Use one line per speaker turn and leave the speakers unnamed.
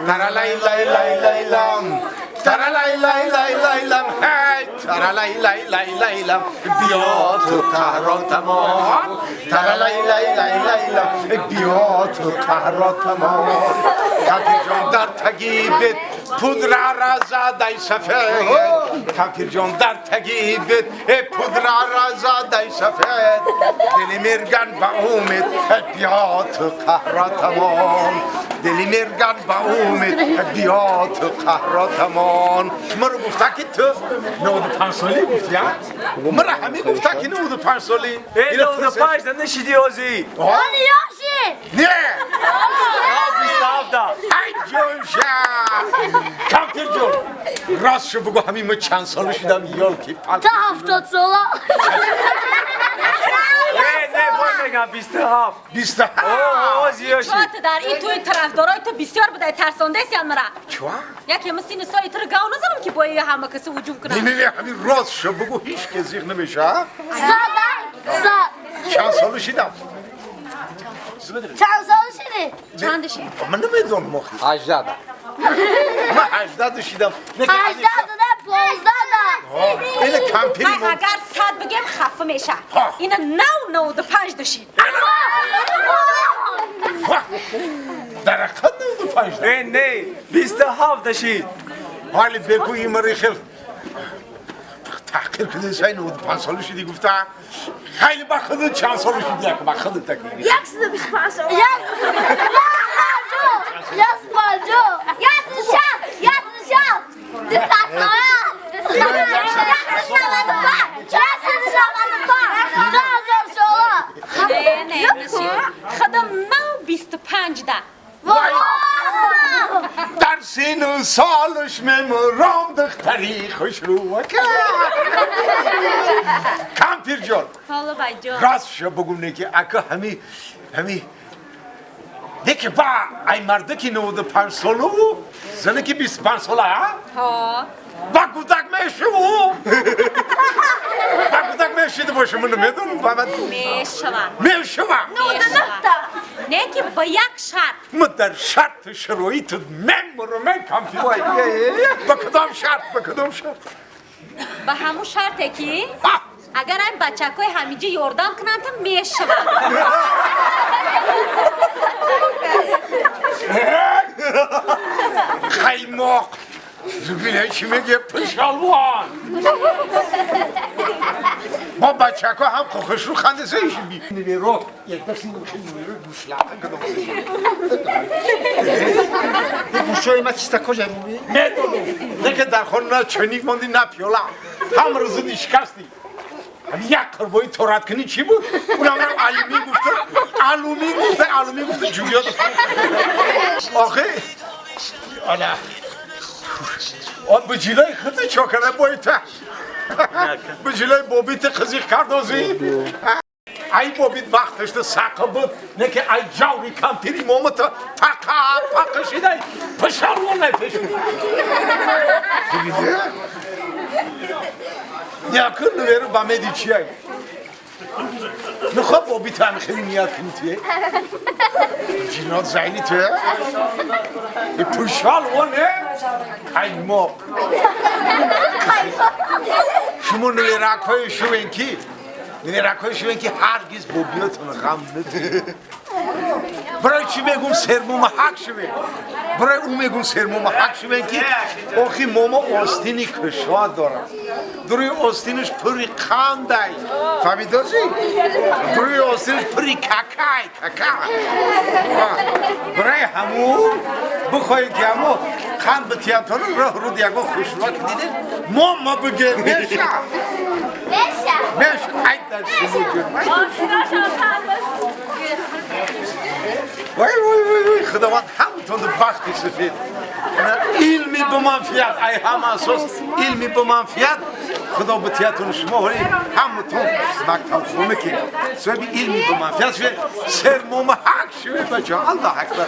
Таралай лай лай лай лам. Таралай лай лай лай лам. Ҳай, таралай лай лай лай лам. Биё ту қаҳро тамом. Таралай лай лай лай лам. Биё ту қаҳро тамом. Кампирҷон дар таги бет пудра ра задай сафед. Кампирҷон дар таги бет пудра ра задай сафед. Дили мерган ба умед биё ту қаҳро тамом. Дили мерган ба умед биё ту қаҳро тамом. Маро гуфта ки ту 95 солӣ гуфти, а? Маро ҳамин гуфта ки 95 солӣ.
Э, 95 да нашиди ҳозӣ.
Оли ёши.
Не!
27 да.
Ай ҷонша! Кампирҷон, ростшо бугӯ, ҳамин ма чанд сола шудам, ёлки пал.
Та 70 сола.
Не, не, бой мегам 27.
27.
О, ҳозӣ ёши.
Чо ту дар ин туи тарафдорои ту бисёр будай, тарсондаси мара.
Чо?
Яке ма сини соли туро гав назанам ки бои ҳама каси ҳуҷум
Не,
кунам.
не, не, ҳамин ростшо бугӯ, ҳеҷ ке зиқ намеша?
Сада. Са.
Чанд сола шидам?
Чанд сола шиди?
Чанд ши?
Ман намедонам охи.
18.
Ман 18 шидам.
18 да, 15 да.
Ина кампири
Ман агар 100 бигем хафа меша.
Ҳа.
Ина нав 95 даши.
Дар ҳақиқат 95 да.
Э, не, 27 дашид.
ҳоли бегӯ имари хел таҳқир кунед, сай 95 сола шидӣ гуфта. Хеле ба худат чанд сола шидӣ, як ба худат так мегӣ.
125 сола. Як 50. 150. 160. 160. Десять сола. 195. 195. 1000 сола.
Не, не, наши. Худам нав 25 да.
Дар сину солаш мемурам духтари хушрӯвака. Кампирҷон,
Ҳоло байҷон.
ростшо бугум, не ки ака ҳами не ки ба ай мардаки 95 солаву зане ки 25 сола, а?
Ҳо.
Ба кӯдак мешаву. Ба кӯдак мешида боша, ман намедонам. Ба
Мешава.
Мешава.
Мешава. Не ки ба як шарт.
Ма дар шарту шароиту мемурам, эй кампир. Ба кадом шарт, ба кадом шарт?
Ба ҳамун шарте ки
Ҳа!
Агар ай бачакҳои ҳамиҷи ёрдам кунанд, та мешава.
Қаймоқ. Бибинай чӣ мегӯяд пишалвон. Мо бачако ҳам хушрӯ хандеса ишби. Неверо, як даст хеле неверо гӯшлата кадом.
Гӯшои ма чиста кожа муби?
Медонам. Не ки дар хона на чойник монди, на пиёла. Ҳам рӯзи шикасти. Ҳамин як қурбои торат кунӣ чӣ буд? Унам алюмин гуфта, алюмин гуфта, алюмин гуфта ҷугиёт. Охи, ана. Он ба ҷилои худи чо карда боита? Ба ҷилои бобити қизиқ кардозӣ? Ай бобит вақташда сақа буд, не ки ай ҷаври кампири момата тақа пақа шидай пишалвонай пеш. Дидӣ? Някун нуверу ба меди чиай? Мехоҳ бобит ҳами хеле ният кунӣ туе? Ҷинот зайни туе? И пишалвоне? Қаймоқ. Шумо нуверакҳои шувен ки нуверакҳои шувен ки ҳаргиз бобиётон ғам надиҳед. Барои чӣ мегум сермома ҳак шувен? Барои ӯ мегум сермома ҳак шувен ки охи момо остини кушод дорад. Дуруи остинаш пури қандай. Фаҳмидозӣ? Дуруи остинаш пури какай, кака. Барои ҳамун бихоҳед ки ҳамо қанд битиянтону роҳ руд ягон хушрӯ ки дидед, мома бигӯед меша.
Меша.
Меша. Ай дар шумо ҷон. Вай вай вай вай, Худованд ҳамтон бахти сафед. Илми ба манфиат, ай ҳама асос илми ба манфиат. Худо битиятон шумо ҳоли ҳаматон мактабхона ки соҳиби илми ба манфиат шуед, сермома ҳак шуед бачаҳо. Аллоҳ акбар.